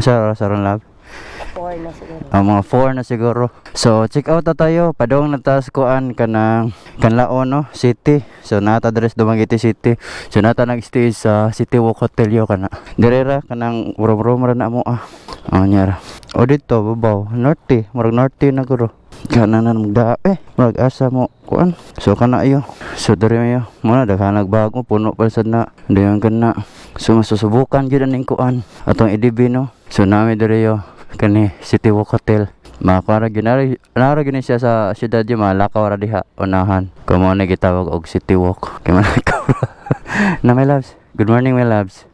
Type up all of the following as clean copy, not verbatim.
Sa oras aron, love? 4 na siguro. Ang mga 4 na siguro. So, check out na tayo. Padong na ta sa kuan kanang Canlaon, no, City. So, nata diri sa Dumaguete City. So, nata nag-stay sa City Walk Hotel yo kana. Dire ra kanang rom-rom ra na mo ah. Oh, nyara. O dito babaw, norte, murag norte na guro. Kana na magda eh, murag asa mo kuan. So kana yo. So diri yo, mo na daghan nagbago, puno pa sad na. Dayon kana. So masusubukan gyud aning kuan atong EDB, no. So nami diri yo kani City Walk Hotel. Makakuha ra gyud nara gyud ni siya sa syudad yo, malakaw ra diha unahan. Kumo na gitawag og City Walk. Kay man ikaw na, my loves. Good morning, my loves.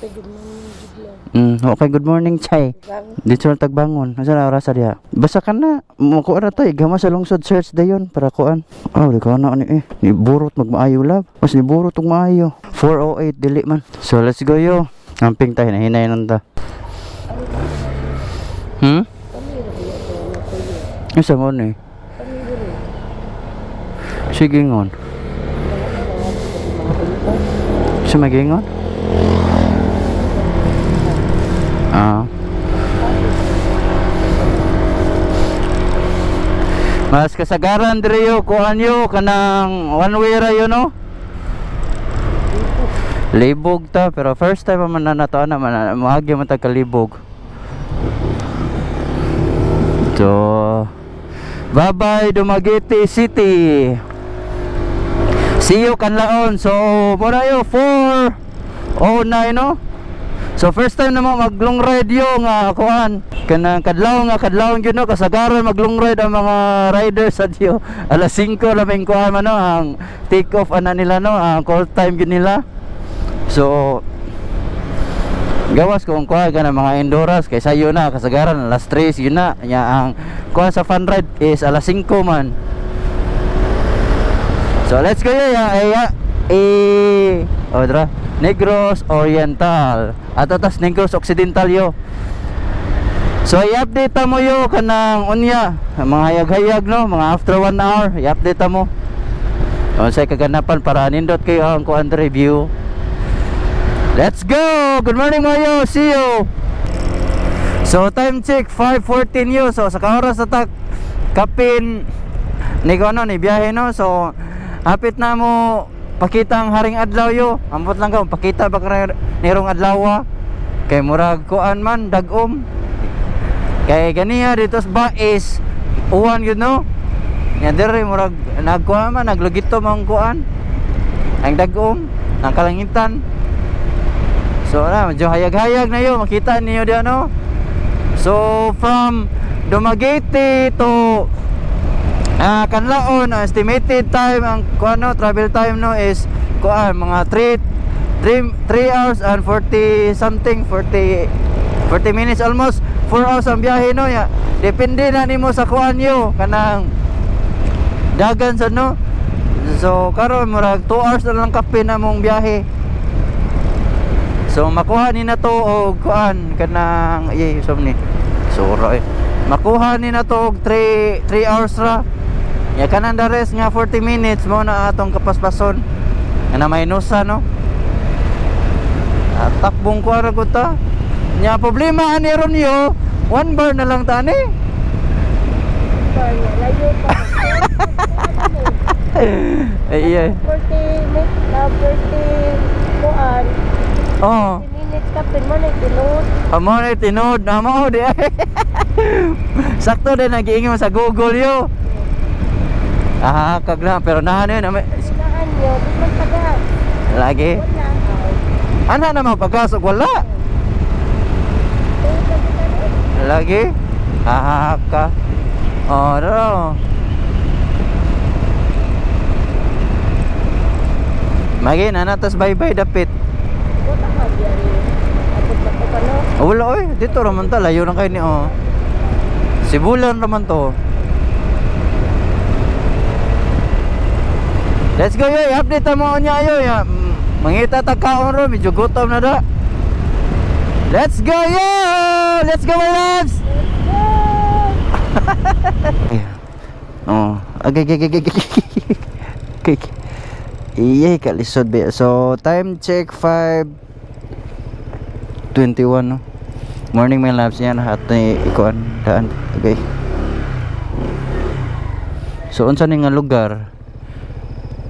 Okay, good morning, good lang. Okay, good morning, Chay. Bang, Dito na tagbangon. Asa na oras diha? Basta ka na. Mukuha na to. Igama sa lungsod search dayon para kuan. Oh, di ko na ani eh. Ni burot magmaayo, love. Mas ni burot og maayo. 4:08 dili man. So let's go yo. Amping tayo, hinay nang ta. Kami ra ba ito na tuyo? Isa mo ni. Kami diri. Sige ngon. Mga Sa magingon? Ah. Mas kasagaran dire yo kuan yo kanang one way ra yo, no? Libog ta pero first time man na nato ana man moagi man ta kalibog. So bye bye, Dumaguete City. See you kanlaon. So mura yo 4:09, no? So first time na mo mag long ride yo nga kuan kanang kadlaw nga kadlaw gyud, no, kasagaran mag long ride ang mga riders sa diyo alas 5 laming kuan man, no, ang take off ana nila, no, ang call time gyud nila. So gawas kung kuha ka ng mga endurance kay sayo na kasagaran alas 3 yun na nya ang kuha sa fun ride is alas 5 man. So let's go ya ya ya eh oh dra Negros Oriental ato tas Negros Occidental yo. So i-update mo yo kanang unya mga hayag-hayag, no, mga after 1 hour i-update mo unsay kaganapan para nindot kayo ang kuan review. Let's go! Good morning, Mayo! See you! So time check 5:14 yo. So sa kaoras na ta kapin ni ko ano ni biyahe, no. So hapit na mo pakita ang haring adlaw yo. Ambot lang ka pakita ba ka nirong adlaw kay murag kuan man dagom. Kay ganiya dito sa Bais uwan gyud, no. Nya diri murag nagkuan man naglugito man ang kuan. Ang dagom, ang kalangitan. So na, medyo hayag-hayag na yun. Makita niyo diyan, no? So from Dumaguete to Canlaon, ang estimated time ang kuan, no, travel time, no, is kuan mga 3 hours and 40 something, 40 40 minutes, almost 4 hours ang biyahe, no, ya. Depende na nimo sa kuan yo kanang dagan sa, no. So karon murag 2 hours na lang kape na mong biyahe. So makuha ni na to og kuan kanang ay som ni. Sura eh. Makuha ni na to og 3 3 hours ra. Ya kanang the rest nga 40 minutes mo na atong kapaspason. Kana may nusa, no. At takbong ko ra gud ta. Nya problema ani ron yo, one bar na lang tani. Bar niya, layo pa. Ay ay. 40 minutes, 40 kuan. Oh. 40 minutes kapin mo na tinuod. Amo na tinuod na mo di ay. Sakto din nagiingon sa Google yo. Ah, kag lang pero nahan yun. Naan yo, di man taga. Lagi. Wala. Ana na mo pagkasog wala. Tuod na kita ni. Lagi. Ah, ka. Oh, no. Magi na na tas bye-bye dapit. Wala ka diyan. Abot na ko pa, no. Oh, wala oy, dito raman ta layo na kayo ni oh. Sibulan raman to. Let's go yoy, update mo niya yoy. Mangita ta kaon ro, medyo gutom na da. Let's go yo! Let's go, my loves! Let's go! Oh, okay. Okay. Iye, kalisod ba. So, time check 5:21, no. Morning, my loves. Yan hat ni ikuan daan. Okay. So unsa ni nga lugar?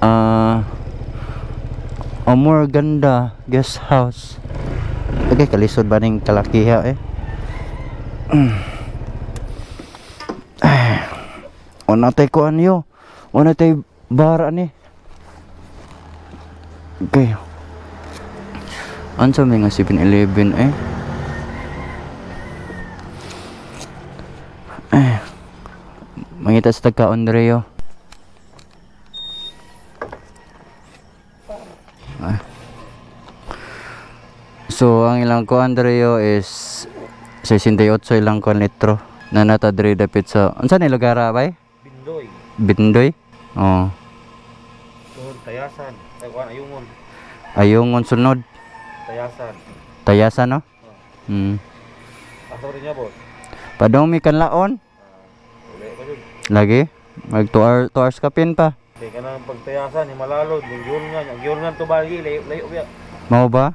Ah, Amor Ganda Guest House. Okay, kalisod ba ning kalakiha eh? Una tay kuan yo. Una tay bara ni. Okay. Unsa may nga 7-Eleven eh? Eh. Mangita sa tagkaon dire yo. Ah. So ang ilang kuan dire yo is 68 ilang kuan litro na nata dire dapit sa unsa ni lugar ah, bay? Bindoy. Bindoy? Oh. Doon, Tayasan. Taiwan, Ayungon. Ayungon sunod. Tayasan. Tayasan no? Hmm. Asa rin niya, boss? Padong mi kanlaon. Uli ka dun. Lagi. Mag 2 hour, 2 hours kapin pa. Kaya ka na pagtayasan, himalalod, yung yungan, ang yungan to bali, layo, layo biya. Mao ba?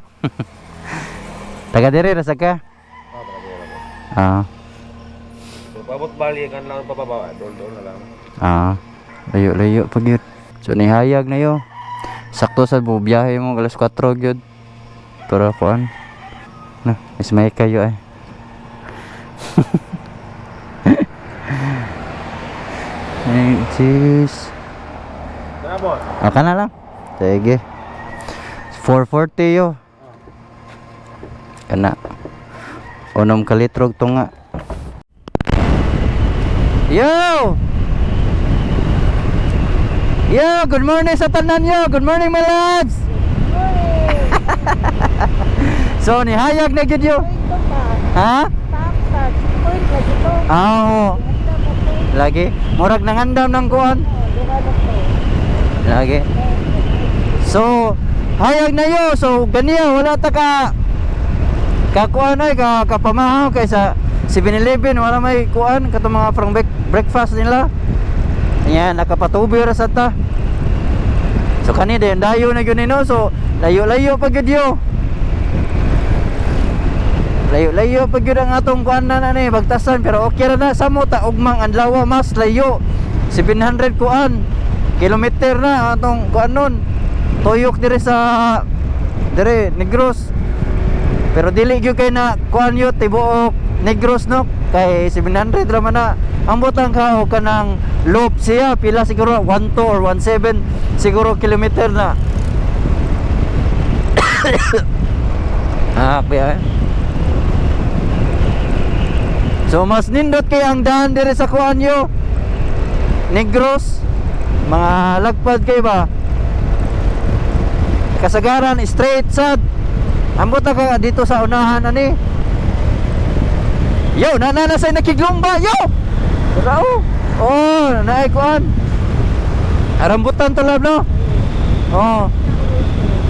Taga diri ra sa ka? Ah, baka baka boss. Ah. So, paabot bali, kan lang pababa, doon, doon na lang. Ah. Layo layo pag yun. So nihayag na yo. Sakto sa bubiyahe mo alas 4 gyud. Pero kuan. Na, is may kayo eh. Ay, cheese. Tara, boss. Aka na lang. Sige. 440 yo. Kana. Unom ka litrog tunga. Yo! Yo, good morning sa tanan yo. Good morning, my lads. So, nihayag na gyud yo. Ito pa. Ha? Stop sa checkpoint lagi to. Ah, oo. Handa mo to. Lagi. Murag nangandam ng kuan. Oh, duha na to. Lagi. So, hayag na yo. So, ganiya wala ta ka kakuan ay ka kapamahaw kay sa 7-Eleven wala may kuan katong mga from breakfast nila. Ayan, nakapatubi ra sa ta. So kani din dayo na gyud nino. So, layo-layo pa gyud yo. Layo-layo pa gyud ang atong kuan na ni bagtasan, pero okay ra na sa mo ta ugmang adlaw mas layo. 700 kuan kilometer na atong kuan nun. Tuyok dire sa dire Negros. Pero dili gyud kay na kuan yo tibuok Negros no, kay 700 ra man na. Ambot ang ka o kanang loop siya pila siguro 12 or 17 siguro kilometer na. Ah, kaya eh. So mas nindot kay ang daan dire sa kuan yo. Negros, mga lagpad kay ba? Kasagaran straight sad. Ambot na ka dito sa unahan ani. Yo, nana na sa nakiglumba, yo. Rao. Oh, naay kuan. Arambutan to lab no. Oh.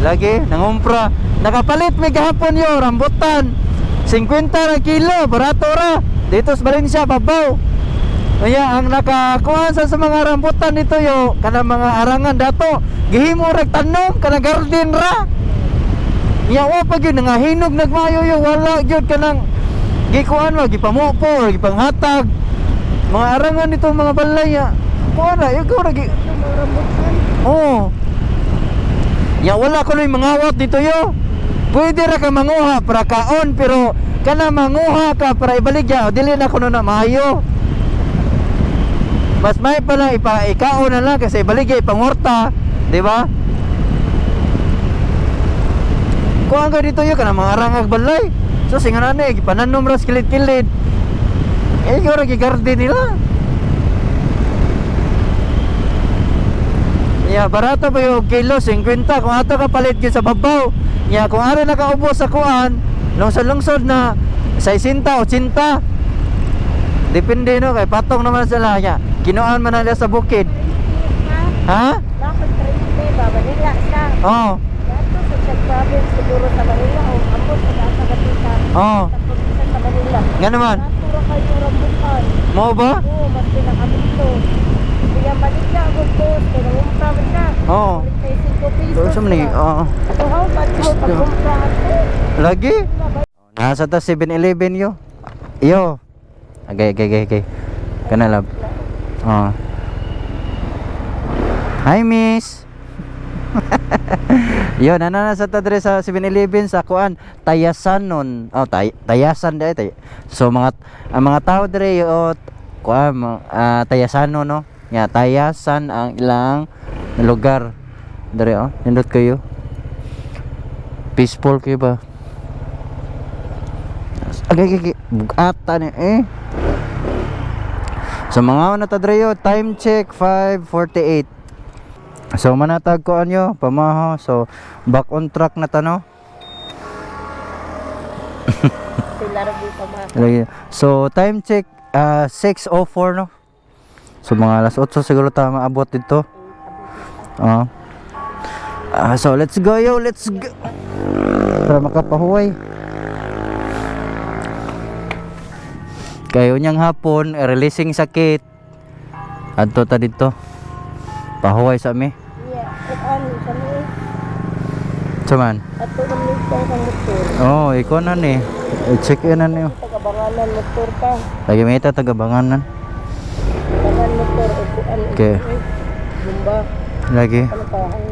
Lagi nangumpra. Nakapalit mi gahapon yo rambutan. 50 na kilo, barato ra. Dito sa Valencia, babaw. Kaya ang nakakuha sa mga rambutan nito yo, kanang mga arangan dato, gihimo rag tanom kanang garden ra. Nya wa pa gyud nangahinog nagmayo yo, wala gyud kanang gikuan wa gipamupo or gipanghatag. Mga arangan nito mga balay ya. Kuan ra, ikaw ra gi Ito mga rambutan. Oo. Ya wala ko no'y mangawat dito yo. Pwede ra ka manguha para kaon, pero kana manguha ka para ibaligya o dili na kuno na maayo. Mas may pa lang ipa ikaon na lang kasi ibaligya ipangorta, di ba? Kuan ka dito yo kana mga arangag balay. So singa na ni gipananom ra sa kilid-kilid. Eh ikaw ra gigarden nila. Ya, barato pa yung kilo, 50. Kung ato ka palit yun sa babaw. Ya, kung ara nakaubos sa kuan, lungsod-lungsod na 60, 80. Depende no, kay patong naman sila. Ya, kinuan man na nila sa bukid. Ha? Ha? Bakit 30 ba? Manila siya. Oo. Dato sa Czech province siguro sa Manila o ambot sa asa kapita. Oo. Sa probinsya sa Manila. Nga naman. Dato ra kayo rambutan. Mo ba? Oo, mas pinakamito. Kaya maligya ako po, kaya nangumpra man siya. Oo. 35 pesos. Pero sa man ba? oo. So how much mo pag-umpra ako? Lagi? Ah, sa ta 7-Eleven yo. Yo. Okay. Kana, love. Oh. Hi, miss. Yo, nana na sa ta diri sa 7-Eleven sa kuan, Tayasanon. Oh, Tayasan dai tay. So mga ang mga tao diri yo kuan Tayasanon, no. Ya, Tayasan ang ilang lugar. Diri oh, nindot kayo. Peaceful kayo ba? Agay, agay, agay. Bugata ni eh. So mga na ta diri yo, time check 5:48. So manatag ko anyo, pamaho. So back on track na ta, no. Sila ra pa ma. Lagi. So time check 6:04, no. So mga alas 8 siguro ta maabot dito. Oo. So let's go yo, let's go. Para makapahuway. Kayo niyang hapon, releasing sakit. Adto ta dito. Pahuway sa mi. Yeah, kuan sa mi. Saman. Ato nang lista sa motor. Oh, ikaw na ni. I-check in na niyo. Tagabanganan motor ka. Lagi may ita tagabanganan. Tagan motor o kuan. Okay. Bumba. Lagi. Ano pa? Ang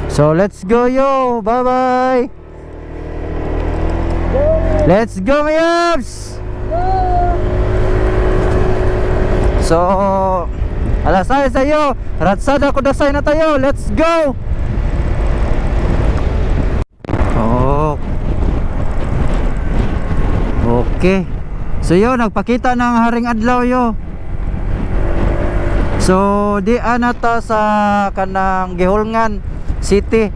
So let's go yo. Bye bye. Go! Let's go, mayabs. Go! So alas 6 sa'yo. Ratsada ko dasay na tayo. Let's go. Oh. Okay. So yo, nagpakita ng Haring Adlaw yo. So di anata sa kanang Gihulngan City.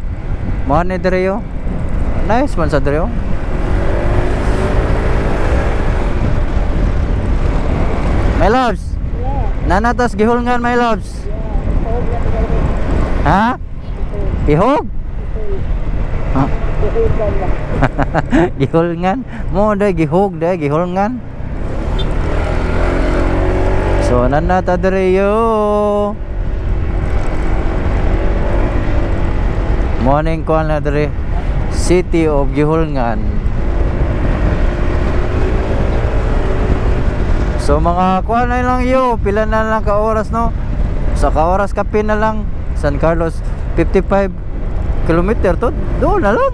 Mao ni dire yo. Nice man sa dire yo. My loves. Yeah. Nanatas Gihulngan, my loves. Yeah. Tuhog na tagal mo. Ha? Tuhog. Ihog? Tuhog. Ha? Tuhog ba? Gihulngan. Mo day gihog day gihulngan. So nanata dire yo. Morning ko na dire. City of Gihulngan. So mga kuan na lang yo, pila na lang ka oras, no? Sa ka oras kape na lang San Carlos 55 kilometer to, doon na lang.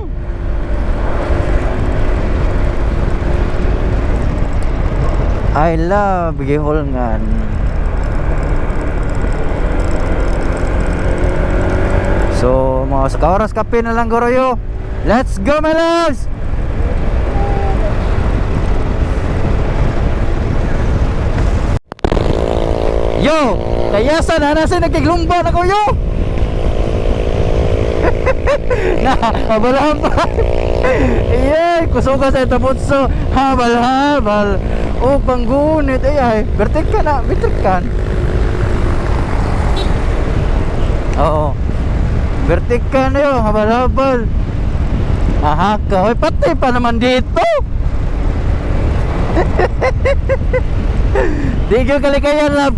I love Gihulngan. So, mga sa oras kape na lang goroyo. Let's go, my loves! Yo! Kaya sa nanasin nagkiglumba na ko yo! Na, habal-habal. Yeah, kusuga sa itaputso. Habal-habal. O, panggunit. Ay, ay, bertik ka na, bertik ka. Oo. Bertik ka na yun, habal-habal. Ahaka. Hoy, patay pa naman dito. Di gyud kalikayan, love.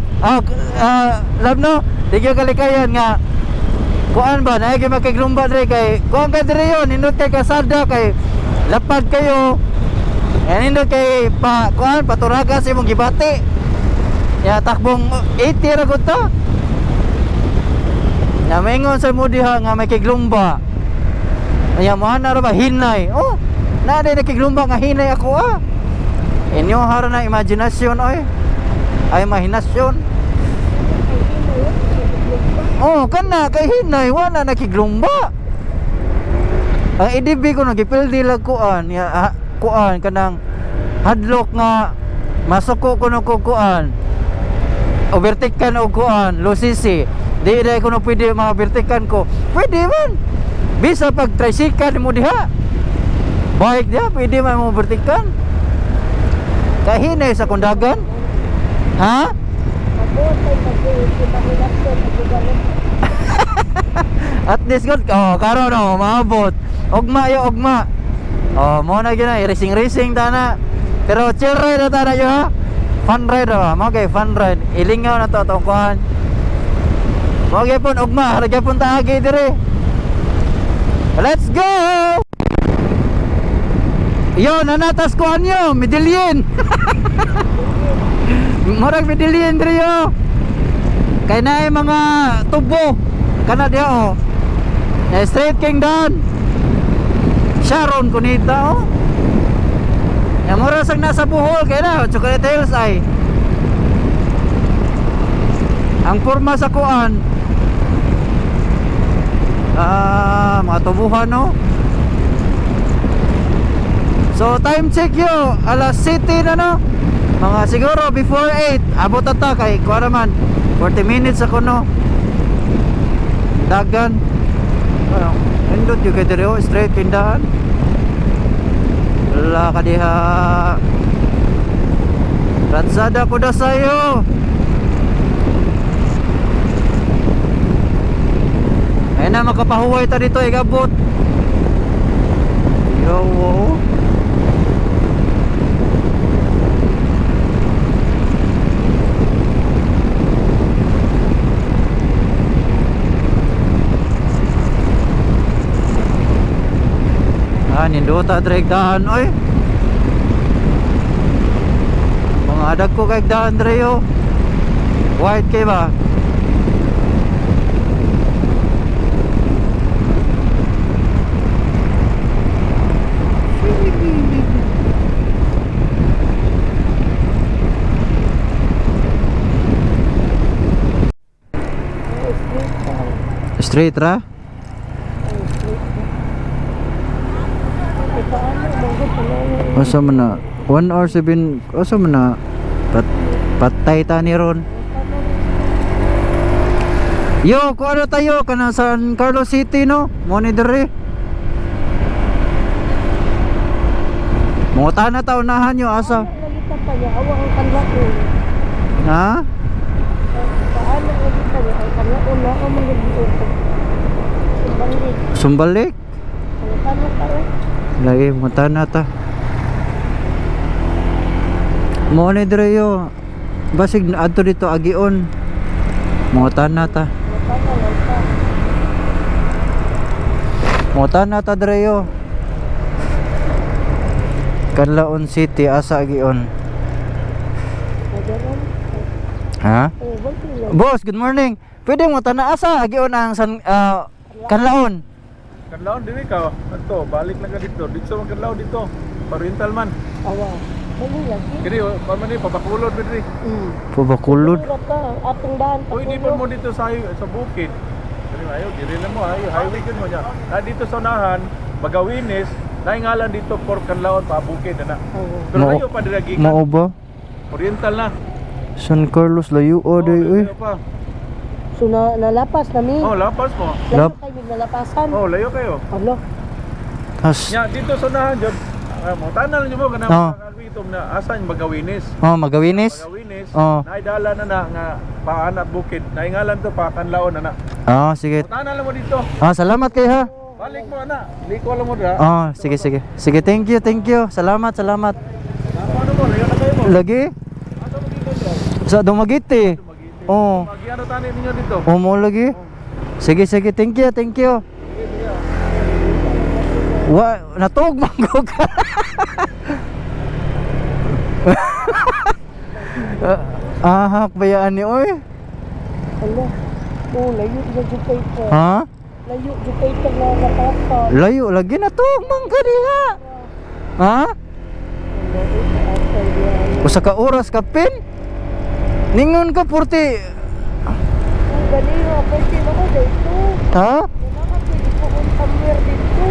Love, no? Di gyud kalikayan nga kuan ba na gyud makiglumba dre kay kuan ka dre yon nindot kay kasada kay lapad kayo. Eh nindot kay pa kuan paturaga sa imong gibati. Ya takbong 80 ra gud to. Ya maingon sa mo diha nga may kiglumba. Aya mo ana ra ba hinay. Oh, na day nakiglumba nga hinay ako ah. Inyo hara na imaginasyon oy. Ay imahinasyon. Ay, sino yun? Oh, kana kay hinay wala nakiglumba. Ang EDB ko nagipildi lang kuan, ya, kuan kanang hadlok nga masuko ko no ko kuan. Overtake kan og kuan, Lusisi. Di dai ko no pwede mga overtake ko. Pwede man. Bisa pag tricycle mo diha. Bike diha pwede man mo overtake kan. Kahinay sa kundagan. Ha? Mabotay pag-imahinasyon pag-igamit. At least good. Oh, karon oh, maabot. Ugma yo, ugma. Oh, mo na gyud na racing racing ta na. Pero chill ride na ta na yo ha. Fun ride ba? Mo kay fun ride. Ilingaw na to atong kuan. Mo gyapon ugma, hara gyapon ta agi dire. Let's go! Yo, nanatas ko anyo, Medellin. Murag Medellin diri yo. Kay naay mga tubo kana diha oh. Na Street King Dan. Sharon Cunita oh. Ya mura sang nasa Bohol kay na Chocolate Hills ay. Ang porma sa kuan. Ah, mga tubuhan no. So time check yo, alas 7 na no. Mga siguro before 8, abot ata kay kuha naman 40 minutes ako no. Dagan. Ano, indot yung kay diri oh, straight tindahan. Wala ka diha. Ratsada ko da sayo. Ayun na, makapahuway ta dito, ikabot. Yo, wow. Ah, nindota drag daan oy. Mga adag ko kay daan dre yo. White kay ba? Straight ka. Straight ra? Straight ka. Ay, paano? Mangod, paano? Asa man na? 1 hour 7, asa man na? Patay ta ni ron. Yo, kung ano tayo kana San Carlos City no? Mo ni dere. Mungutahan na ta unahan yo asa. Paano lagi pa niya? Awa ang kanlaon. Ha? Paano lagi pa niya? Ang kanlaon na ako manggod. Sumbalik. Sumbalik. Paano ka eh? Lagi mungutahan na ta. Mo ni dere yo. Basig adto dito agion. Mungutahan na ta. Paano lang pa? Mungutahan na ta dere yo. Canlaon City asa agion. Nagaran? Ha? Eh, wag lang. Boss, good morning. Pwede mo tana asa agion ang San Canlaon. Kanlaon diri ka. Ato, balik lang ka dito. Dito man kanlaon dito. Parental man. Awa. Dali lagi. Kini pa man ni pabakulod ba diri. Pubakulod. Pura ka. Atong daan. Uy, di pa mo dito sa bukid. Diri ayo, diri lang mo ayo, highway gud mo niya. Na dito sa unahan, Bagawinis, naingalan dito for Kanlaon pa bukid na. Oo. Pero ayo pa diri gikan. Mao ba? Oriental na. San Carlos layo o day oy. layo pa. So na, nalapas na mi. Oh, lapas mo. Layo Lap- kayo nalapasan. Oh, layo kayo. Alo. Tas Nya dito sa unahan jud. Ah, mo tanan mo kanang Oh. oh. na asan Bagawinis. oh Magawinis. Magawinis, Oh. naidala na na nga paanat bukid. Naingalan to pa Kanlaon na na. Ah, sige. Tanan lang mo dito. Ah, salamat kay ha. Balik mo ana. Liko lang mo dra. Ah, sige sige. Sige, thank you, thank you. Salamat, salamat. Ano mo, layo na kayo mo. Lagi Asa mo dito dra? sa Dumaguete. Oh. Magiano tani ninyo dito. Oh, mo lagi. Sige, sige, thank you, thank you. Wa natug man ko ka. Ahak bayaan ni oy. Alo. Oh, layo na jud kay ko. Ha? Layo jud kay ka nga nalapasan. Layo lagi na to man ka diha. Ha? Alo, eh, asa diyan. Usa ka oras ka pin? Ningon ka 40. Ang gani oh, pwede na ko dito. Ha? Wala ka pwede ko kung somewhere dito.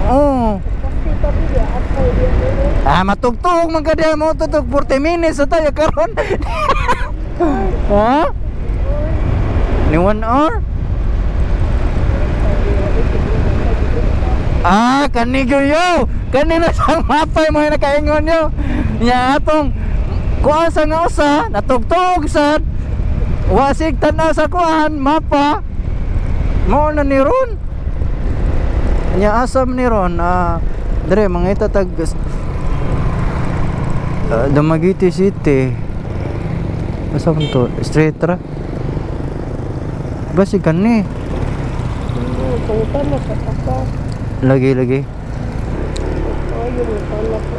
Oo. Kasi kami diya, asa diyan. eh. Ah, matugtog man ka diha mo tutog 40 minutes sa tayo karon. Ha? Ni 1 hour? Ah, kanigo yo. Kanina sa mapay mga nakaingon yo. Nya atong kuan sa nga usa, natugtog sad. Wasig tan-aw sa kuan mapa. Mao na ni ron. Nya asam ni ron ah dire mangita tag Dumaguete City. Asa man to? Straight ra. Basi kani. Oo, pangutan na sa kaka. Lagi lagi. Ay, Ayaw mo pala po.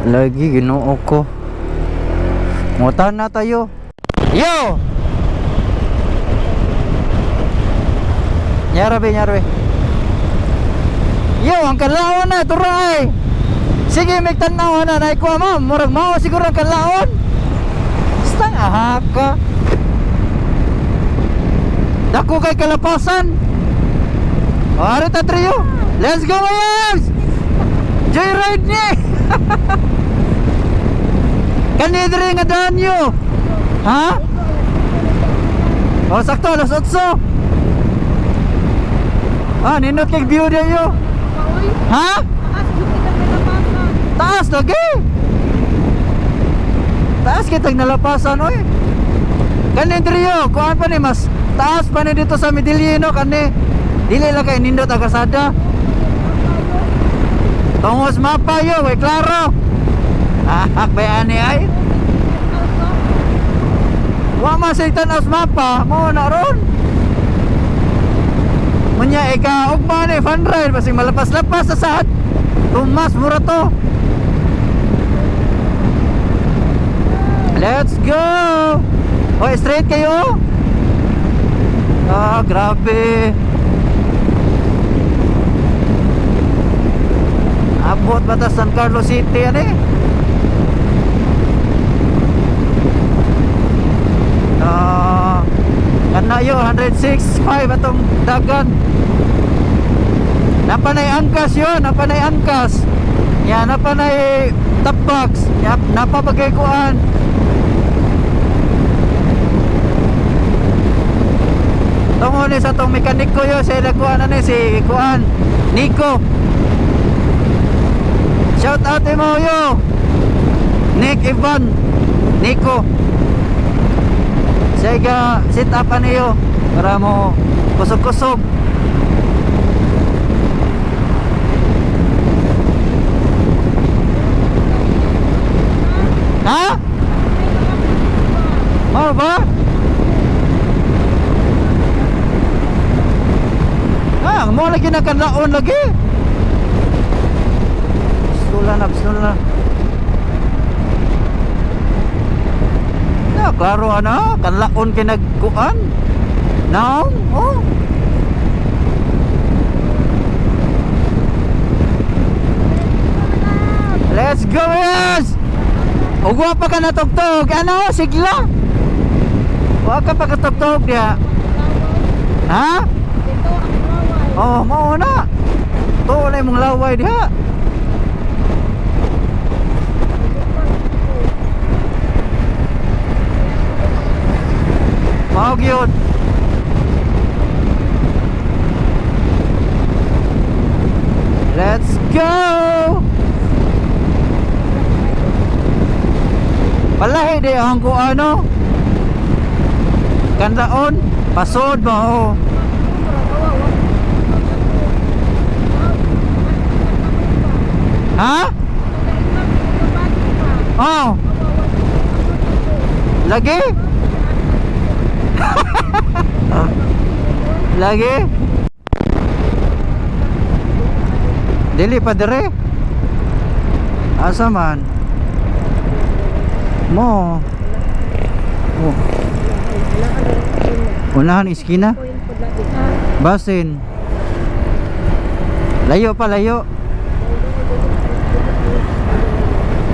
Lagi Ginoo ko. Mutan na tayo. Yo! Nyara be, nyara be. Yo, ang kanlaon na, turay. Sige, may tanaw na, naikuha ma'am. Murag mao siguro ang kanlaon. Stang ahap ka. Dako kay kalapasan. O, ari ta trio. Let's go, Mayams! Joyride ni! Kani diri nga daan nyo. Ha? O sakto alas 8. Ah, nindot kay view diyo. Paoy, Ha? taas bukid ang nalapasan. Taas lagi. Taas kitag nalapasan oy. Kani diri yo, kuan pa ni mas taas pa ni dito sa Medellin no kani. Dili lang kay nindot ang kalsada. Tungos mapa yo, way klaro. Ah, bay ani ay. Wa man sa tan-aw sa mapa, mo na ron. Munya ika ugma ni fun ride basing malapas-lapas sa sad. Tumas mura to. Let's go. Oy, straight kayo. Ah, grabe. Abot ba ta San Carlos City ani? Ah, kana yo 106.5 atong dagan. Napanay angkas yun, napanay angkas. Ya, napanay top box. Ya, napabagay kuan. Tungo ni sa tong mekaniko yo, sa kuan ani si kuan Nico. Shout out mo yo. Nick Ivan Nico. Sega sit up ani yo para mo kusog-kusog. Ha? Mao ba? Ah, mo lagi na kanlaon lagi. Sula na, sula na. Na, klaro ana, kanlaon kay nagkuan. Naong, oh. Let's go, yes! Ugwa pa ka natugtog. Ano? Sigla? Wa ka pa katugtog diya. Ha? Dito ang laway. Oh, mao na. Tuo na imong laway diha. Mao gyud. Let's go! Palahi di ang ko ano. Kandaon, pasod ba oh. Ha? Oh. Lagi? Lagi? Dili pa dire. Asa man? Mo. Oh. Unahan iskina. Basin. Layo pa layo.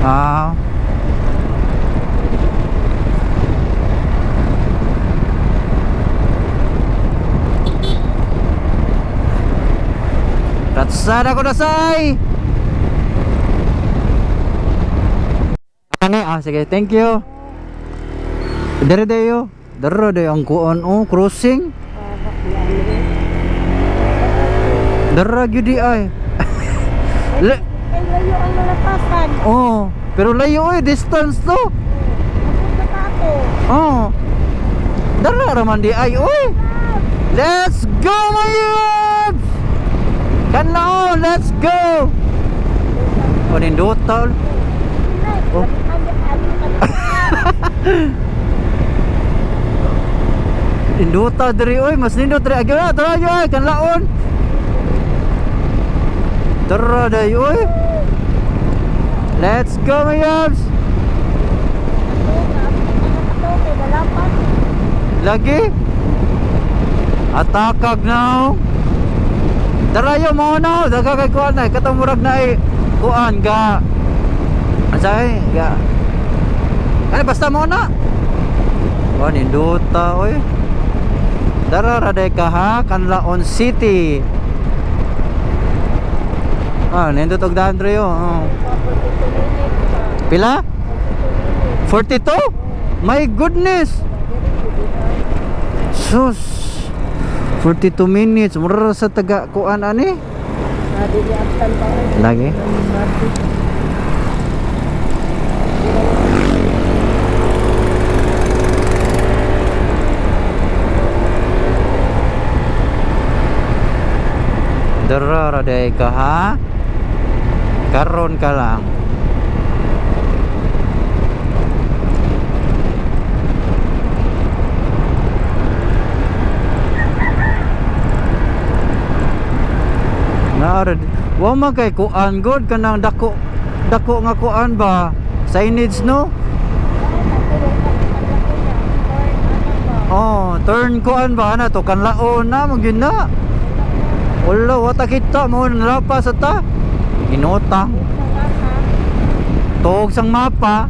Ah. Ratsada ko na say. Ani ah sige, thank you. Dere dayo. Dere dayo ang kuan oh, crossing. Dere gyud di ay. Le Ay, layo ang nalapasan. oh, pero layo oy distance to. Mapunta pa ako. Oh. Dara raman di ay oy. Let's go my yobs! Kanlaon, let's go! O nindot Oh. Nindota diri oy, mas nindot diri agyo na, tara agyo ay kanlaon. Tara day oy. Let's go, mga yabs. Lagi. Atakag na. Oh. Darayo mo na. Daga kay kuan na. Katong murag na eh. Kuan ga. Asay ga. Ano basta mo na. Oh, nindota oy. Dara ra day ka ha, Canlaon City. Ah, nindot og daan dre oh. Oh. Pila? 42? My goodness. Sus. 42 minutes. Mura sa taga kuan ani. Lagi. Dara ra day ka ha. Karon ka lang. Naara wa man kay kuan god kanang dako dako nga kuan ba signage, no? Oh, turn kuan ba na to kanlaon na mo gyud na. Wala wa ta kita mo nalapas ta. Inotang tuog sang mapa.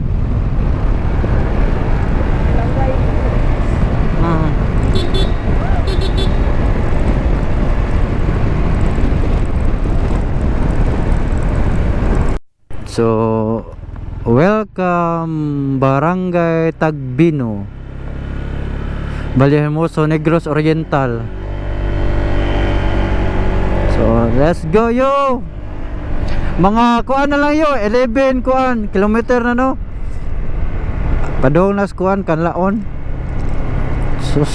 So, welcome Barangay Tagbino, Vallehermoso, Negros Oriental. So, let's go yo. Mga kuan na lang yo, 11 kuan, kilometer na, no. Padong nas kuan Kanlaon. Sus.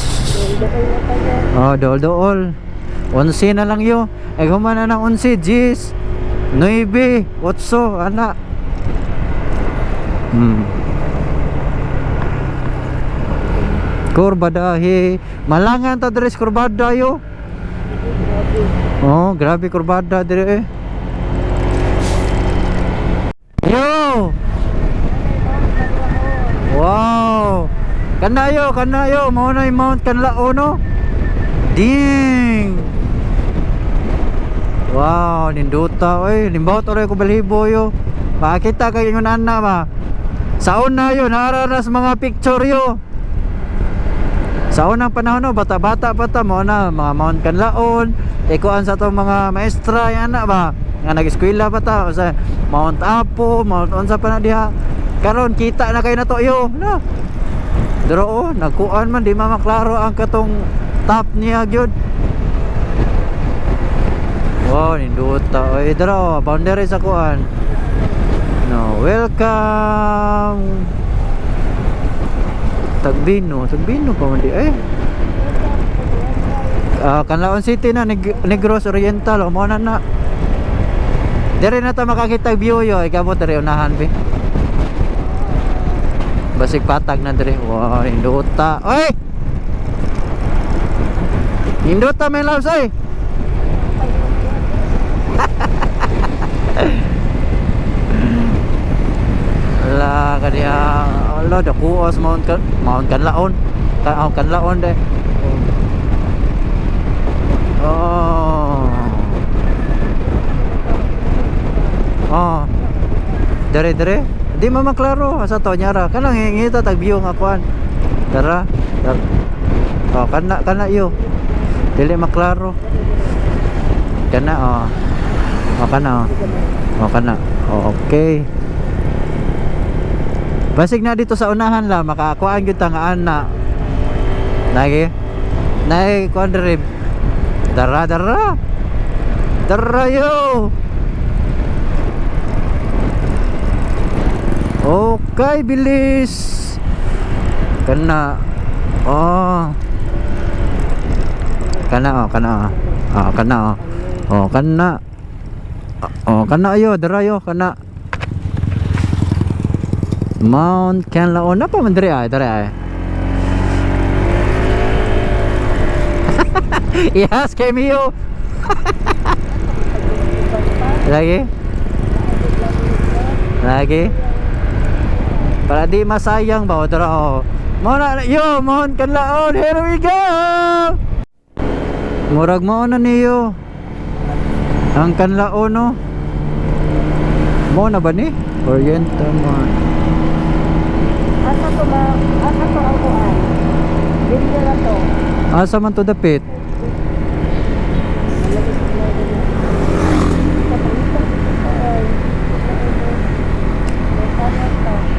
Oh, dool dool. 11 na lang yo. Eh human na ng 11, 10, 9, 8, ana. Kurbadahi. Malangan ta diri sa kurbada yo. Oh, grabe kurbada diri eh. Yo! Wow! Kanayo, kanayo, mao na yung Mount Kanlaon, no? Ding! Wow, nindota oy, limbawot oray ko balhibo yo. Makita kay ingon ana ba. Sa una yo, naararas mga picture yo. Sa unang panahon no, bata-bata pa ta mo na mga Mount Kanlaon, ikuan sa atong mga maestra yan na ba nga nag-eskwela pa ta sa Mount Apo, Mount unsa pa na diha. Karon kita na kay nato yo, no. Dero oh, nagkuan man di man maklaro ang katong top niya gyud. Wow, nindota. Oy, dero, boundary sa kuan. No, welcome. Tagbino, Tagbino pa man di eh. Ah, Canlaon City na Negros Oriental, o mo na na. Dire na ta makakita og view yo, ikaw mo dire unahan bi. Basig patag na dire. Wow, nindota. Oy! Nindota may loves oy. Ala kaniya, ala dakuos Mount Kan Mount Kanlaon. Ka oh, Kanlaon de. Oh. Oh. Dere dere. Di man maklaro asa to nyara. Kanang hingita tag view nga kuan. Tara. Tara. Oh, kana kana yo. Dili maklaro. Kana oh. Oh kana oh. Oh kana. Oh, okay. Basig na dito sa unahan la makakuan gyud ta nga ana. Nagi. Nay kuan diri. Dara dara. Dara yo. Okay, bilis. Kana. Oh. Kana oh, kana oh. Oh, kana oh. Oh, kana. Oh, kana yo, dara yo, kana. Mount Kanlaon na pa man diri ay, diri ay. Yes, kay Mio. Lagi? Lagi? Para di masayang ba? Tara oh. Mo na yo, mohon kanlaon. Here we go. Murag mao na niyo. Ang kanlaon no. Mo na ba ni? Oriental man. Asa to ba? Asa to ang kuan? Binyo na to. Asa man to dapit?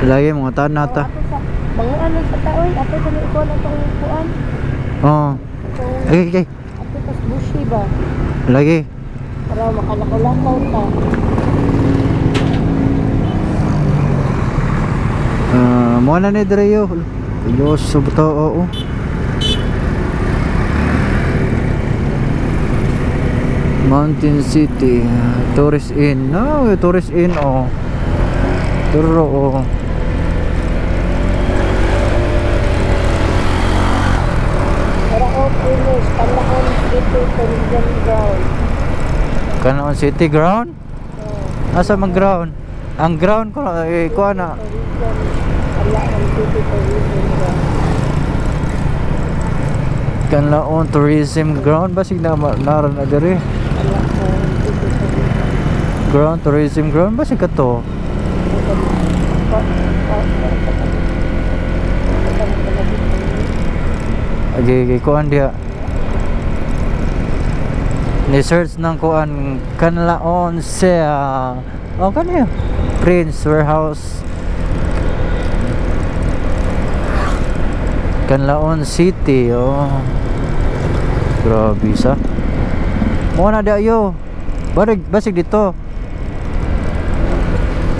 Lagi mga tanata. Mga ano sa taoy, ato sa mga kuan atong kuan. Oh. Atong Okay, okay. ato tas bushi ba Lagi. para makalakaw-lakaw ta. Ah, mo na ni Dreo. Diyos, sa oo. Mountain City, Tourist Inn. No, Tourist Inn oh. Turo oh. Para o finish, Kanlaon City Tourism Ground. Kanlaon City ground? Oh, Asa man ground? Ang ground ko eh ko na. Tourism, Kanlaon City Tourism Ground. Kanlaon Tourism Ground basig na naran na diri. Kanlaon City Tourism. Ground Tourism Ground basig kato. Okay, okay, kuan diha. Ni-search ng kuan Kanlaon sa oh kaniya. Prince Warehouse. Kanlaon City, oh. Grabe sa. Mo na dayo. Barig basig dito.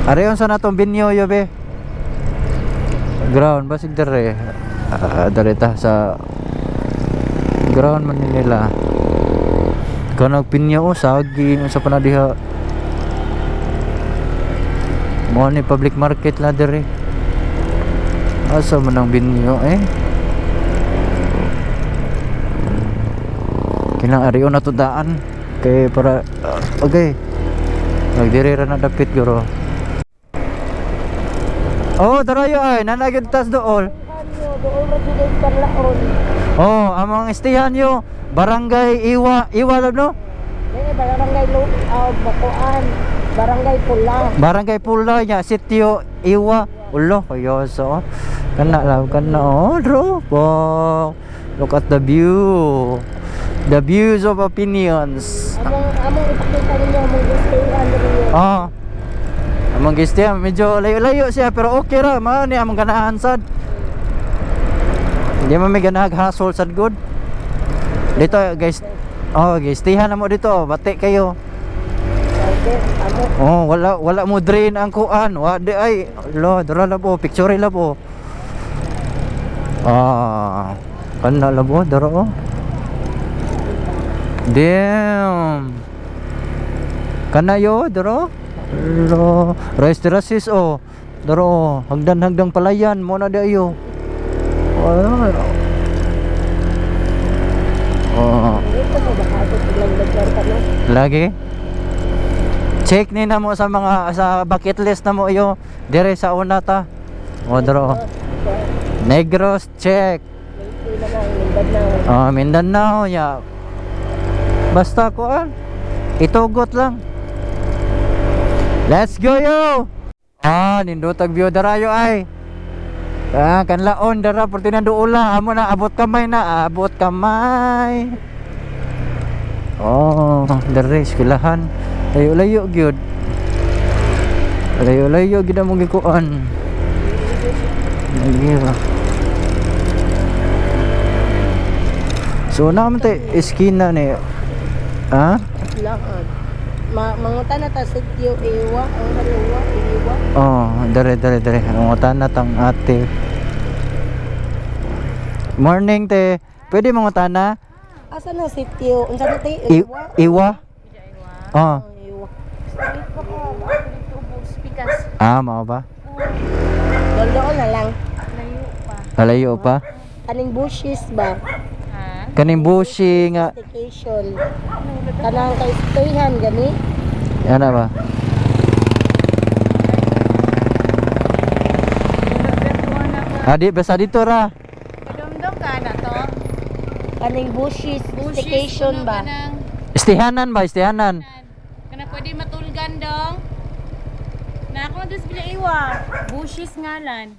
Areon sa natong binyo yo be. Ground basig dere. Ah, dere ta sa ground man ni nila. Kanag pinya oh saging unsa pa na diha. Mo ni public market la dere. Asa man ang binyo eh? Kinang arion na to daan kay para ah, okay. Nagdiri ra na dapit guro. Oh, tarayo ay nanagid tas dool. Doon ra jud ang Kanlaon. Oh, among istihan yo Barangay Iwa, Iwa lab no? Eh, barangay Lo, Bakuan, Barangay Pula. Barangay Pula nya sitio Iwa. Ulo kayo so. Kana lang kana oh, bro. Wow. Look at the view. The views of opinions. Among ipakita ninyo among gustihan ninyo. Oh. Among gistihan medyo layo-layo siya pero okay ra man ni among ganahan sad. Hindi man may ganahag hassle sad good. Dito guys. Oh, guys, tihan na mo dito, bati kayo. Okay, amo. Oh, wala wala mo drain ang kuan. Wa di ay. Lo, dara la po, picture la po. Ah, kana la po, dara oh. Damn. Kana yo, dara. Lo, rice terraces oh. Dara oh, hagdan-hagdang palayan mo na di ayo. Oh. Oh. Ito mo baka ako silang lugar ka no? Lagi. Check ni na mo sa mga sa bucket list na mo iyo dire sa una ta. O dro. Negros check. Late na lang, Mindanao. Oh, Mindanao ya. Basta kuan. Itugot lang. Let's go yo. Ah, nindotag view darayo ay. Ah, kanlaon dara perti duula amo na abot kamay na, abot kamay. Oh, dere eskwelahan. Layo-layo gyud. Layo-layo gyud among gikuan. Lagi ra. So naman tay eskina ni. Ha? Lahat. Mangutan na ta sitio Iwa, ang Iwa, Iwa. Oh, dere dere dere. Mangutan na tang ate. Morning te. Pwede mangutan na? Asa na sitio? Unsa na tay Iwa? Iwa? Oh. Ang Iwa. Ah, mao ba? Doon na lang. Kalayo pa. Kaning bushes ba? Kaning bushi nga. Staycation. Kanang kay stayhan gani. Yan na ba? Adi, basta dito ra. Dumdum ka na to. Kaning bushes, Bushes, staycation kuno ba? Kanang, Istihanan ba? Istihanan. kana pwede matulgan dong. Na ako na bila iwa. Bushes ngalan.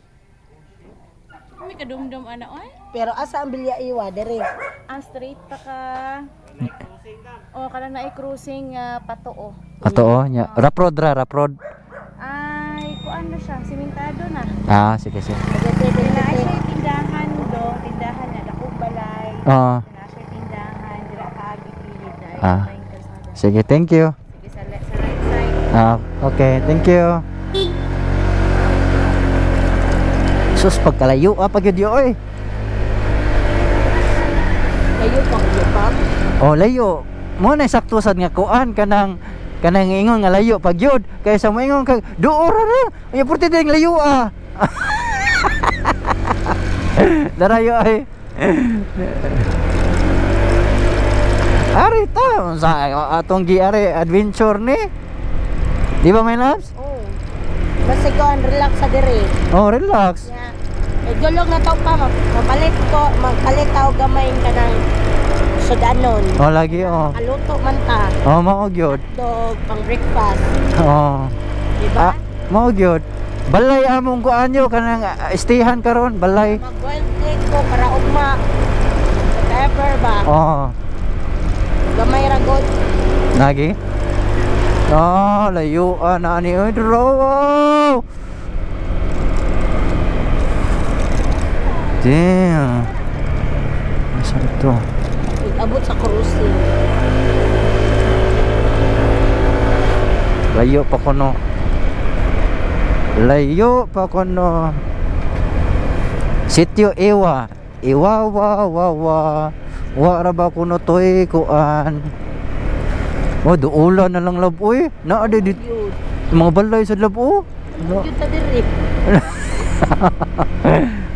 May kadumdum ana oy. Pero asa ang bilya iwa dere? Ah, straight pa ka. Oh, kana na cruising nga patoo. Ato oh, nya. Raprod ra, raprod. Ay, kuan na siya, simentado na. Ah, sige sige. Naa siya tindahan do, tindahan na dakong balay. Ah, Naa siya tindahan dira kaagi gilid na. Ah. May kalsada. Sige, thank you. Sige sa right side. Ah, okay, thank you. Sus, pagkalayo ah, pag yun oy. Layo pa kayo pa. Oh, layo. Mo na sakto sad nga kuan kanang kanang ingon nga layo pag yun. Kaysa mo ingon kag duo ra na. Ay purti ding layo ah. Darayo ay. Ari ta sa atong gi ari adventure ni. Di ba, my loves? Oh. Basta ko ang relax sa dere. Oh, relax. Ya. Medyo long na tao pa mapalit ko, magpalit tao gamay kanang sudanon. Oh, lagi oh. Kaluto man ta. Oh, mao gyud. Dog pang breakfast, Oh. di ba? Ah, mao gyud. Balay among kuan yo kanang istihan karon, balay. Mag wild cake ko para ugma. Whatever ba. Oh. Gamay ra god. Lagi? Ah, layuan na ni oy, draw. Damn. Asa ito? Abot sa cruising. Layo pa kono. Layo pa kono. Sitio Iwa. Iwa wa wa wa. Wa ra ba kuno toy kuan. Oh, duula na lang lab oy. Naa di dito Yun. mga balay sa lab oh. No. Yun ta dere.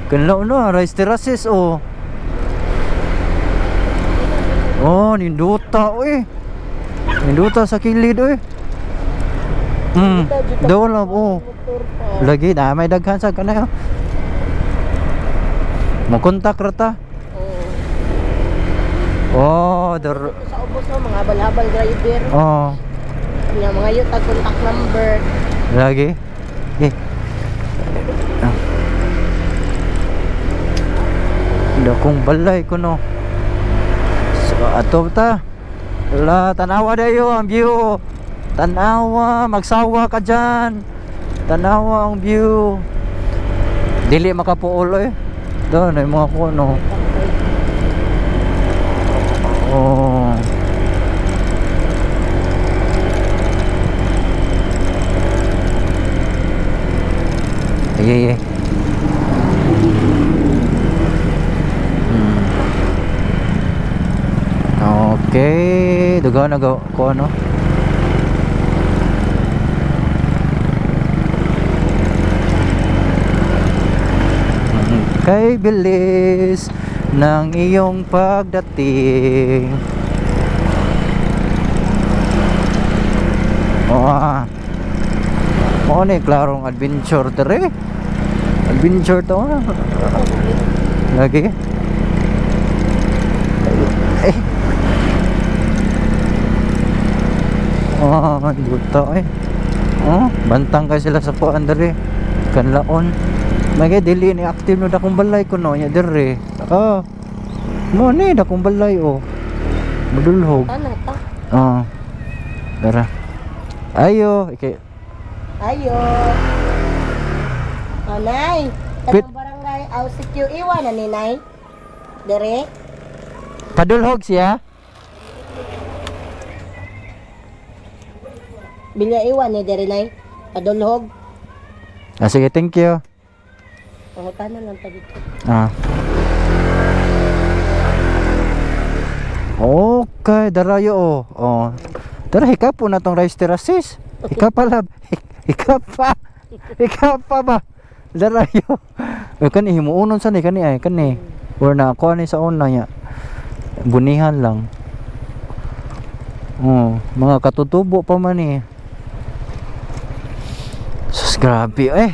Kanla na, rice terraces oh. Oh, ninduta oy. Ninduta sa kilid oy. Daw lang oh. Motor pa. Lagi na may daghan sa kanay. Oh. Mo kontak ra ta. Oo. Oh, der Sa ubos no, mga habal-habal driver. oh, Nga mga yun tag contact number. lagi. Eh. Ah. Dakong balay ko no. So, ato ta. Wala, tanawa dayo ang view. Tanawa, magsawa ka dyan. Tanawa ang view. Dili makapuol eh. Doon ay mga kuno. Oh. Ay, ay, ay. Okay, duga na ko ano. Kay bilis ng iyong pagdating. Oh, ah. Mao ni klarong adventure dire. Adventure to. Ah. Lagi. Eh. Oh, duta eh. Oh, bantang kay sila sa kuan dire. Kanlaon. Magay dili ni active no dakong balay ko no nya dire. Oh. Mo ni dakong balay oh. Madulhog. Tana ta. Oh. Tara. Ayo, okay. Ayo. Anay, Pit- kanang barangay aw sitio iwa na ni Nay. Dere. Padulhog siya. Bilya iwa ni dere Nay. Padulhog. Ah, sige, thank you. Pangutana lang ta dito. Ah. Okay, darayo oh. Oh. Tara, hikapo na tong rice terraces. Hikapa lab. Hikapa. Hikapa ba? Darayo. Eh kani himuonon sa ni kani ay kani. Or na ako ani sa una niya. Bunihan lang. Oh, mga katutubo pa man eh. Grabe eh.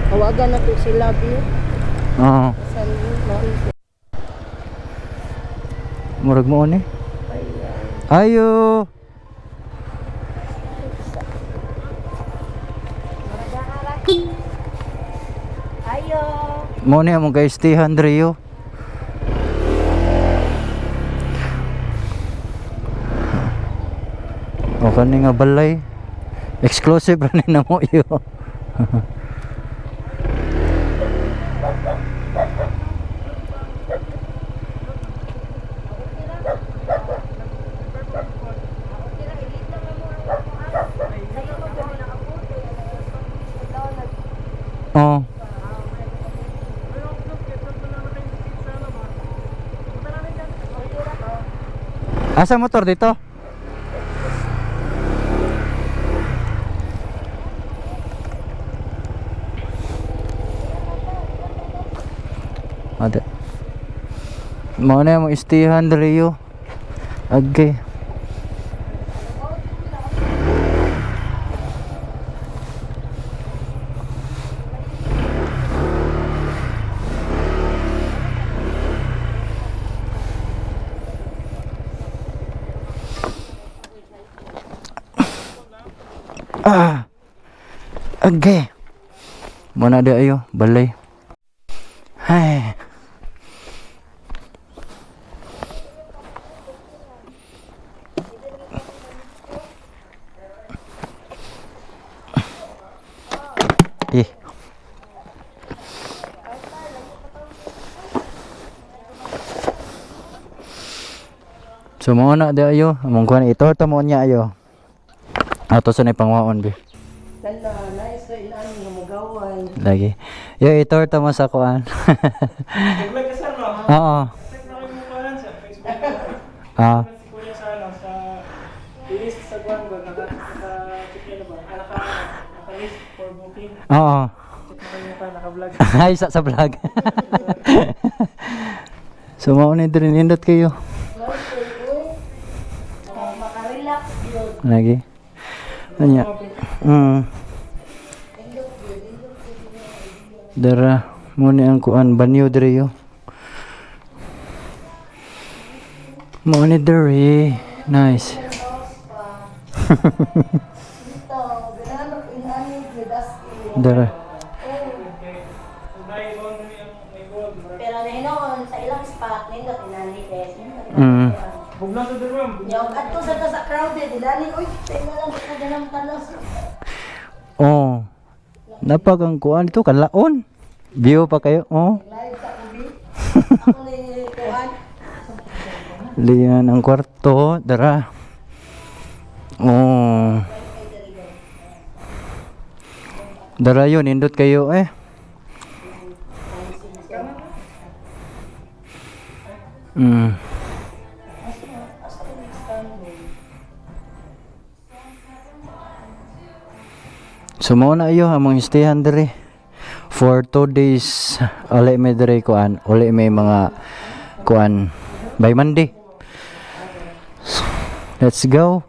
Tawagan na to sila, Bi. Oo. San mo? Murag mo ni. Ayo. Ayo. Mo ni among kaistihan diri yo. O kani nga balay. Exclusive ra ni namo yo. Oh. Asa motor dito? Ate. Mao na mo istihan diri yo. Agay. Ah. Agay. Mao na di ayo, balay. Ay. Eh. So mo na di ayo, among kuan itorta mo niya ayo. Ato sa na pangwaon bi. Lala, nice na ilan nga mugaway. Lagi. Yo itorta mo sa kuan. Nag-vlog ka sir, no? Oo. Check na kayo mukha sa Facebook. Ah. Si Kuya sa ano, sa list sa Guangdong, naka, check niya na ba? Ah, naka-list for booking. Oo. Check na kayo mukha, naka-vlog. Ay, sa vlog. So mao ni diri nindot kayo. Makarelax yun. Lagi. Anya. Dara mo ni ang kuan banyo diri yo. Mo ni diri. Nice. Ito, ganano inani gidas. Dara. Pero na hinoon sa ilang spot nindot inani eh. Bugnaw to the room. Yung adto sa ta sa crowded inani oy, tingnan lang ko ganang talos. Oh. Napag ang kuan dito kalaon. View pa kayo. Oh. Live sa ubi. Ako ni kuan. Liyan ang kwarto, dara. Oh. Dara yun, indot kayo eh. So mao na iyo among istihan diri. For 2 days uli may diri kuan, uli may mga kuan by Monday. Let's go.